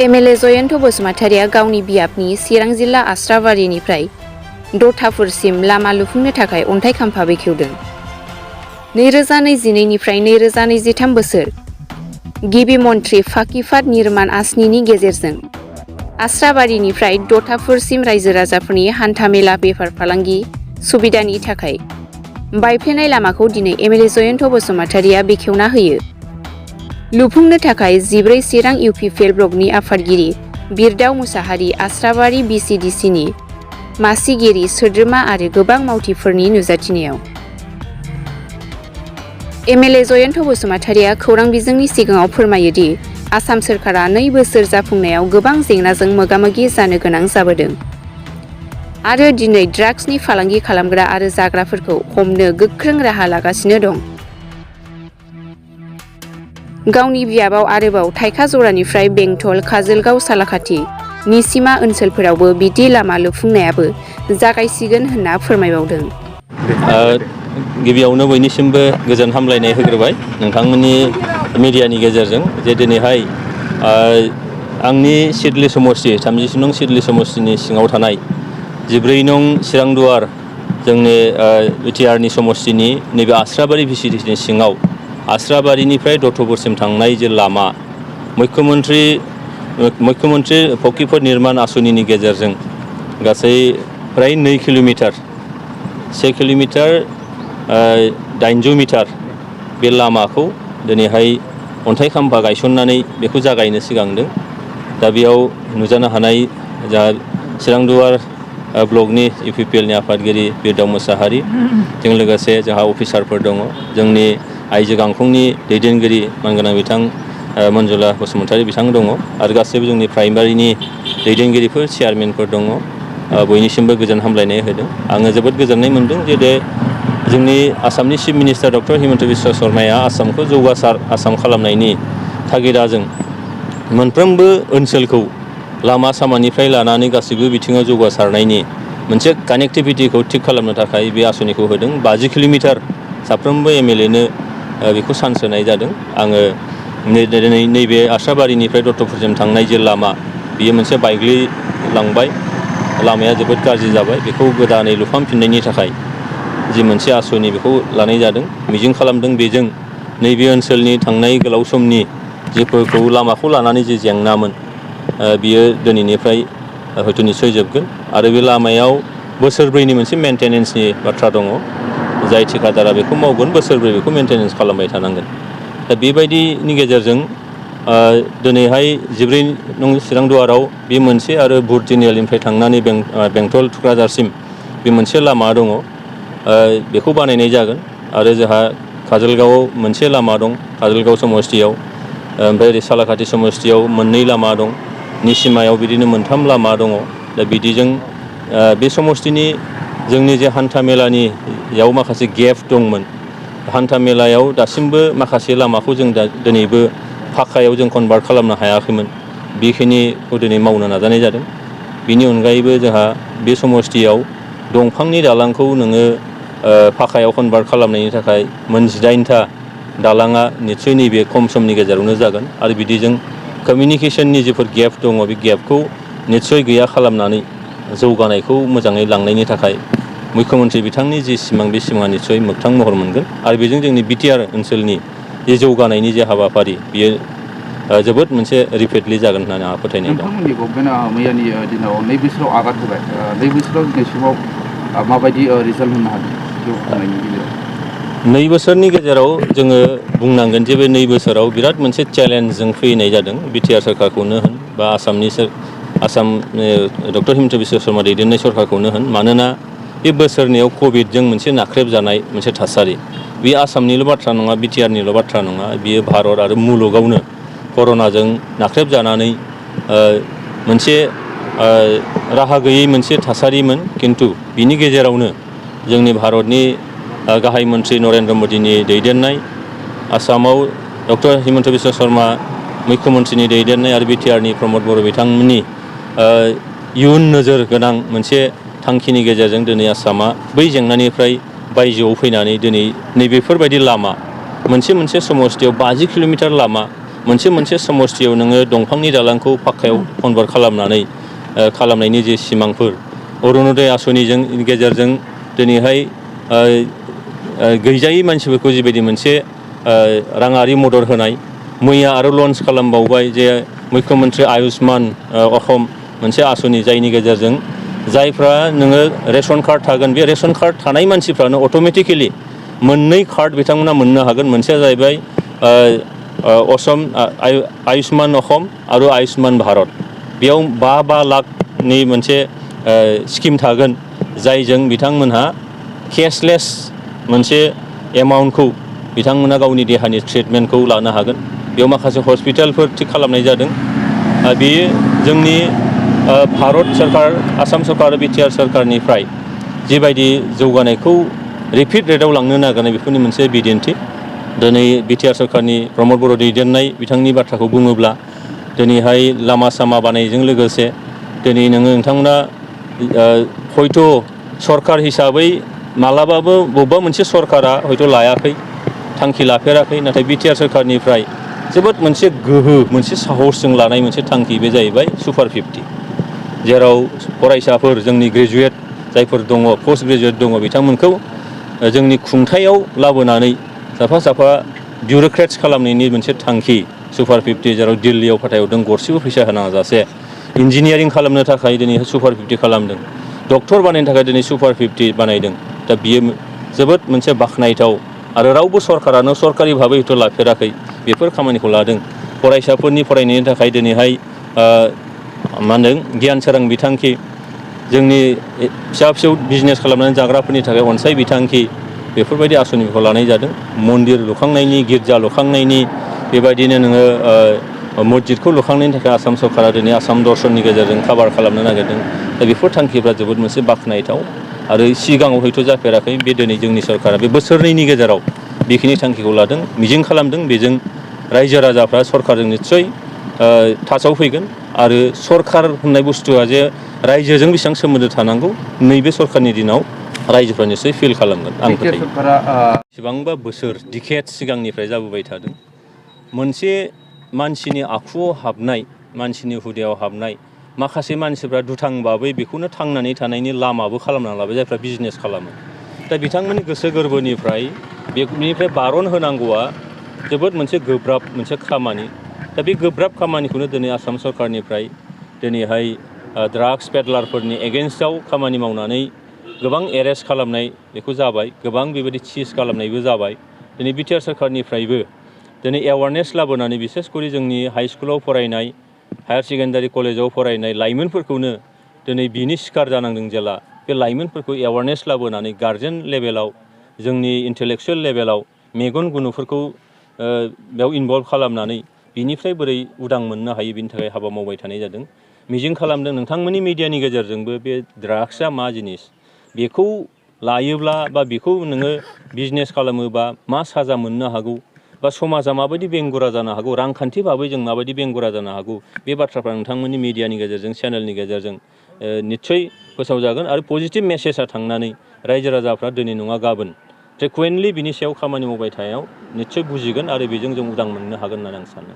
MLA Jayanta बसुमतारिया गावनि बियाबनि चिरां जिल्ला आस्राबारिनिफ्राय दथाफोरसिम लामा लुफुंनो थाखाय अन्थाइ खाम्फा बेखेवदों। 2022 निफ्राय 2023 बोसोर गिबि मन्थ्रि फाकिफात निर्माण आसनिनि गेजेरजों आस्राबारिनिफ्राय दथाफोरसिम रायजो राजाफोरनि हान्था-मेला बेफार फालांगि सुबिदानि थाखाय बायफ्लेनाय लामाखौ दिनै एमएलए जयन्त बसुमतारिया बेखेवना होयो। लुफुंनो थाखाय 14 चिरां इउपिपिएल ब्लकनि आफादगिरि बिरदाव मुसाहारि, आस्राबारि बिसिडिसिनि मासिगिरि सोद्रोमा आरो गोबां मावथिफोरनि नुजाथिनायाव एमएलए जयन्त बसुमतारिया खौरां बिजोंनि सिगाङाव फोरमायो दि आसाम सोरखारा 2 बोसोर जाफुंनायाव गोबां जेंनाजों मोगा-मोगि जानो गोनां जाबोदों आरो दिनै ड्राग्सनि फालांगि खालामग्रा आरो जाग्राफोरखौ हमनो गोख्रों राहा लागासिनो दं। गावनि बियाबाव आरोबाव थाइखा जरानिफ्राय बेंटल, काजोलगाव, सालाकाथि, निसिमा ओनसोलफोरावबो बिदि लामा लुफुंनायाबो जागायसिगोन होनना फोरमायबावदों। गिबियावनो बयनिसिमबो गोजोन हामलायनाय होग्रोबाय नोंथांमोननि मिडियानि गेजेरजों जे दिनैहाय आंनि सिडली समष्टि 30 नं सिडली समष्टिनि सिङाव थानाय 14 नं चिरांदुवार जोंनि बिटिआरनि समष्टिनि नैबे आस्राबारि भिसिडिसिनि सिङाव आस्राबारिनिफ्राय दथ'फोरसिम थांनाय जे लामा मुख्यमन्त्रि फकिफात निर्माण आसनिनि गेजेरजों गासै फ्राय 2 किल'मिटार 1 किल'मिटार 800 मिटार बे लामाखौ दिनैहाय अन्थाइ खाम्फा गायसननानै बेखौ जागायनो सिगांदों। दा बेयाव नुजानो हानाय जा चिरांदुवार ब्लकनि इउपिपिएलनि आफादगिरि बिरदाव मुसाहारि जों लोगोसे जोंहा अफिसारफोर दङ, जोंनि आइजो गांखंनि दैदेनगिरि मानगोनां बिथां मन्जुला बसुमतारि बिथां दङ आरो गासैबो जोंनि प्राइमारिनि दैदेनगिरिफोर चेयारमेनफोर दङ। बयनिसिमबो गोजोन हामलायनाय होदों। आङो जोबोद गोजोननाय मोनदों जे जोंनि आसामनि chief minister doctor Himanta Biswa शर्माया आसामखौ जौगासार आसाम खालामनायनि थागिदाजों मोनफ्रोमबो ओनसोलखौ लामा सामानिफ्राय लानानै गासैबो बिथिङाव जौगासारनायनि मोनसे कानेक्टिभिटिखौ थिग खालामनो थाखाय बे आसनिखौ होदों। 50 किल'मिटार साफ्रोमबो एमएलएनो बेखौ चान्स होनाय जादों। आङो दिनै नैबे आस्राबारिनिफ्राय दथ'फोरसिम थांनाय जे लामा बियो मोनसे बायग्लिलांबाय, लामाया जोबोद गाज्रि जाबाय। बेखौ गोदानै लुफामफिननायनि थाखाय जि मोनसे आसनि बेखौ लानाय जादों। मिजिं खालामदों बेजों नैबे ओनसोलनि थांनाय गोलाव समनि जेफोरखौ लामाखौ लानानै जे जेंनामोन बियो दिनैनिफ्राय हयथ' निस्सय जोबगोन आरो बे लामायाव बोसोरब्रैनि मोनसे मेन्टेनेन्सनि बाथ्रा दङ। जाय ठेकादारा बेखौ मावगोन बोसोरब्रै बेखौ मेन्टेनेन्स खालामबाय थानांगोन। दा बेबायदिनि गेजेरजों दिनैहाय 14 नं चिरांदुवाराव बे मोनसे आरो बुर तिनिआलिनिफ्राय थांनानै बेंटल थुक्राझारसिम बे मोनसे लामा दङ, बेखौ बानायनाय जागोन आरो जोंहा काजोलगावआव मोनसे लामा दं काजोलगाव समष्टियाव, ओमफ्राय ओरै सालाकाथि समष्टियाव 2 लामा दं, निसिमायाव बिदिनो 3 लामा दङ। दा बिदिजों बे समष्टिनि जोंनि जे हान्था मेलानियाव माखासे गेप दंमोन, हान्था मेलायाव दासिमबो माखासे लामाखौ जों दिनैबो फाखायाव जों कनभार्ट खालामनो हायाखैमोन। बेखिनिखौ दिनै मावनो नाजानाय जादों। बिनि अनगायैबो जोंहा बे समष्टियाव दंफांनि दालांखौ नोङो फाखायाव कनभार्ट खालामनायनि थाखाय 18टा दालाङा निस्सय नैबे खम समनि गेजेरावनो जागोन आरो बिदिजों कमिउनिकेसननि जेफोर गेप दङ बे गेपखौ निस्सय गैया खालामनानै जौगानायखौ मोजाङै लांनायनि थाखाय मुख्यमन्त्रि बिथांनि जि सिमां बे सिमाङा निस्सय मोगथां महर मोनगोन आरो बेजों जोंनि बिटिआर ओनसोलनि जे जौगानायनि जे हाबाफारि बियो जोबोद मोनसे रिपिडलि जागोन होननानै आंहा फोथायनाय दं। नोंथांमोननि गभर्नमेन्टआ मैयानि दिनाव 2 बोसोराव आगान होबाय। 2 बोसोराव दिनैसिमाव माबायदि रिजाल्ट होनो हादों जौगानायनि गेजेराव? 2 बोसोरनि गेजेराव जोङो बुंनांगोन जे बे 2 बोसोराव बिराद मोनसे चेलेन्जजों फैनाय जादों। बिटिआर सरकारखौनो होन बा आसाम डक्टर हिमन्त बिश्व शर्मा दैदेननाय सरकारखौनो होन, मानोना बे बोसोरनैयाव कभिडजों मोनसे नाख्रेबजानाय मोनसे थासारि। बे आसामनिल' बाथ्रा नङा, बिटिआरनिल' बाथ्रा नङा, बियो भारत आरो मुलुगावनो कर'नाजों नाख्रेबजानानै मोनसे राहा गैयै मोनसे थासारिमोन। खिन्थु बिनि गेजेरावनो जोंनि भारतनि गाहाय मन्त्रि नरेन्द्र मदिनि दैदेननाय, आसामाव डक्टर हिमन्त बिश्व शर्मा मुख्यमन्त्रिनि दैदेननाय आरो बिटिआरनि प्रमद बर' बिथांमोननि इयुन नोजोर गोनां मोनसे थांखिनि गेजेरजों दिनै आसामा बै जेंनानिफ्राय बायजोआव फैनानै दिनै नैबेफोरबायदि लामा मोनसे समष्टियाव 50 किल'मिटार लामा मोनसे समस्थियाव नोङो दंफांनि दालांखौ पाक्कायाव कनभार्ट खालामनानै खालामनायनि जे सिमांफोर अरुण'दय आसनिजों गेजेरजों दिनैहाय गैजायै मानसिफोरखौ जिबायदि मोनसे राङारि मदद होनाय मैया आरो लन्च खालामबावबाय जे मुख्यमन्त्रि आयुष्मान अहम मोनसे आसनि जायनि गेजेरजों जायफ्रा नोङो रेशन कार्ड थागोन बे रेशन कार्ड थानाय मानसिफ्रानो अट'मेटिकेलि मोननै कार्ड बिथांमोना मोननो हागोन मोनसेया जाहैबाय आयुष्मान अहम आरो आयुष्मान भारत बेयाव 5 लाखनि मोनसे स्किम थागोन जायजों बिथांमोनहा केसलेस मोनसे एमाउन्टखौ बिथांमोना गावनि देहानि ट्रिटमेन्टखौ लानो हागोन बेयाव माखासे हस्पिटालफोर थिग खालामनाय जादों बेयो जोंनि भारत सरकार आसाम सरकार आरो बिटिआर सरकारनिफ्राय जिबायदि जौगानायखौ रिपिड रेटआव लांनो नागिरनाय बेफोरनि मोनसे बिदिन्थि दिनै बिटिआर सरकारनि प्रमद बर' दैदेननाय बिथांनि बाथ्राखौ बुङोब्ला दिनैहाय लामा सामा बानायजों लोगोसे दिनै नोंथांमोना हयथ' सरकार हिसाबै मालाबाबो बबेबा मोनसे सरकारा हयथ' लायाखै थांखि लाफेराखै नाथाय बिटिआर सरकारनिफ्राय जोबोद मोनसे गोहो मोनसे साहसजों लानाय मोनसे थांखि बे जाहैबाय सुपार 50 जेराव फरायसाफोर जोंनि ग्रेजुवेट जायफोर दङ पोस्ट ग्रेजुवेट दङ बिथांमोनखौ जोंनि खुंथायाव लाबोनानै साफा बिउरोक्रेट्स खालामनायनि मोनसे थांखि सुपार 50 जेराव दिल्लीयाव फाथायहरदों गरसेबो फैसा होनाङा जासे इन्जिनियारिं खालामनो थाखाय दिनै सुपार 50 खालामदों डक्टर बानायनो थाखाय दिनै सुपार 50 बानायदों दा बियो जोबोद मोनसे बाख्नायथाव आरो रावबो सरकारानो सरकारि भाबै हयथ' लाफेराखै बेफोर खामानिखौ लादों फरायसाफोरनि फरायनायनि थाखाय दिनैहाय मा होनदों गियान सोरां बिथांखि जोंनि फिसा बिजनेस खालामनानै जाग्राफोरनि थाखाय अनसाय बिथांखि बेफोरबायदि आसनिखौ लानाय जादों मन्दिर लुखांनायनि गिर्जा लुखांनायनि बेबायदिनो नोङो मस्जिदखौ लुखांनायनि थाखाय आसाम सरकारा दिनै आसाम दर्शननि गेजेरजों काभार खालामनो नागिरदों दा बेफोर थांखिफ्रा जोबोद मोनसे बाख्नायथाव आरो सिगाङाव हयथ' जाफेराखै बे दिनै जोंनि सरकारा बे बोसोरनैनि गेजेराव बेखिनि थांखिखौ लादों मिजिं खालामदों बेजों रायजो राजाफ्रा सरकारजों निस्सय टाचाव फैगोन आरो सरकार होननाय बुस्थुआ जे रायजोजों बेसेबां सोमोन्दो थानांगौ नैबे सरकारनि दिनाव रायजोफ्रा निस्सय फिल खालामगोन आं फोथायो बेसेबांबा बोसोर डिकेड सिगांनिफ्राय जाबोबाय थादों मोनसे मानसिनि आखुआव हाबनाय मानसिनि हुदायाव हाबनाय माखासे मानसिफ्रा दुथांबाबै बेखौनो थांनानै थानायनि लामाबो खालामनानै लाबाय जायफ्रा बिजनेस खालामो दा बिथांमोननि गोसो गोरबोनिफ्राय बेनिफ्राय बारन होनांगौआ जोबोद मोनसे गोब्राब मोनसे खामानि दा बे गोब्राब खामानिखौनो दिनै आसाम सरकारनिफ्राय दिनैहाय ड्राग्स पेडलारफोरनि एगेन्स्टआव खामानि मावनानै गोबां एरेस्ट खालामनाय बेखौ जाबाय गोबां बेबायदि सिज खालामनायबो जाबाय दिनै बिटिआर सरकारनिफ्रायबो दिनै एवारनेस लाबोनानै बिसेसकरि जोंनि हाइ स्कुलाव फरायनाय हायार सेकेन्डारि कलेजाव फरायनाय लाइमोनफोरखौनो दिनै बिनि शिकार जानांदों जेला बे लाइमोनफोरखौ एवारनेस लाबोनानै गार्जेन लेभेलाव जोंनि इन्टेलेक्सुयेल लेभेलाव मेगन गुनुफोरखौ बेयाव इनभल्भ खालामनानै बिनिफ्राय बोरै उदां मोननो हायो बिनि थाखाय हाबा मावबाय थानाय जादों मिजिं खालामदों नोंथांमोननि मिडियानि गेजेरजोंबो बे ड्राग्सआ मा जिनिस बेखौ लायोब्ला बा बेखौ नोङो बिजनेस खालामोबा मा साजा मोननो हागौ बा समाजा माबायदि बेंगुरा जानो हागौ रांखान्थि भाबै जों माबायदि बेंगुरा जानो हागौ बे बाथ्राफ्रा नोंथांमोननि मिडियानि गेजेरजों चेनेलनि गेजेरजों निस्सय फोसावजागोन आरो पजिटिभ मेसेजआ थांनानै रायजो राजाफ्रा दिनै नङा गाबोन फ्रिकुवेन्टलि बिनि सायाव खामानि मावबाय थानायाव निस्सय बुजिगोन आरो बेजों जों उदां मोननो हागोन होननानै आं सानो